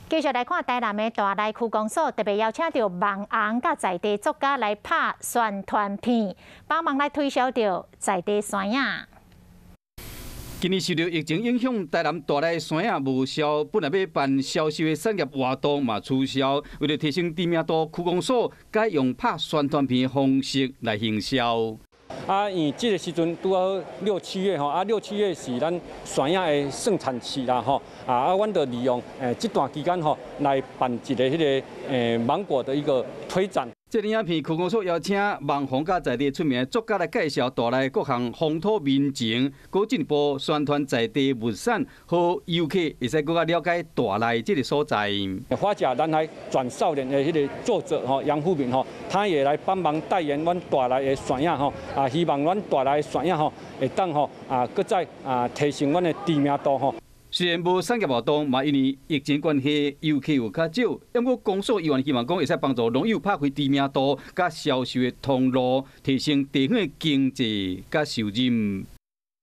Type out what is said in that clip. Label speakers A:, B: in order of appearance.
A: 繼續來看台南的大內區公所，特別邀請著網紅佮在地作家來拍宣傳片，幫忙來推銷著在地山仔。
B: 今年受著疫情影響，台南大內山仔無銷，本來欲辦銷售的產業活動嘛取消。為著提升知名度，區公所改用拍宣傳片的方式來行銷。
C: 啊，因為這个時陣拄好六七月吼，啊六七月是咱山仔的盛產期啦吼，啊，阮就利用這段期間吼來辦一个彼个芒果的一個推展。
B: 這支影片，區公所邀請網紅佮在地出名作家來介紹大內各項風土民情，閣進一步宣傳在地物產，予遊客會使閣較了解大內這个所在。
C: 花甲男孩轉少年的彼个作者吼楊富敏吼，他也來幫忙代言阮大內的山仔吼，啊，希望阮大內的山仔吼會當吼啊，閣再啊提升阮的知名度吼。
B: 雖然無產業活動，嘛因為疫情關係，遊客有較少。毋過公所依然希望講會使幫助農友拍開知名度，佮銷售的通路，提升地方的經濟佮收入。